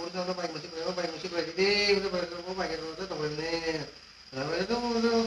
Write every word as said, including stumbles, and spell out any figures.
bor sa na bai musi bai bai musi bai de de bai bai bai bai bai bai ne. Bai bai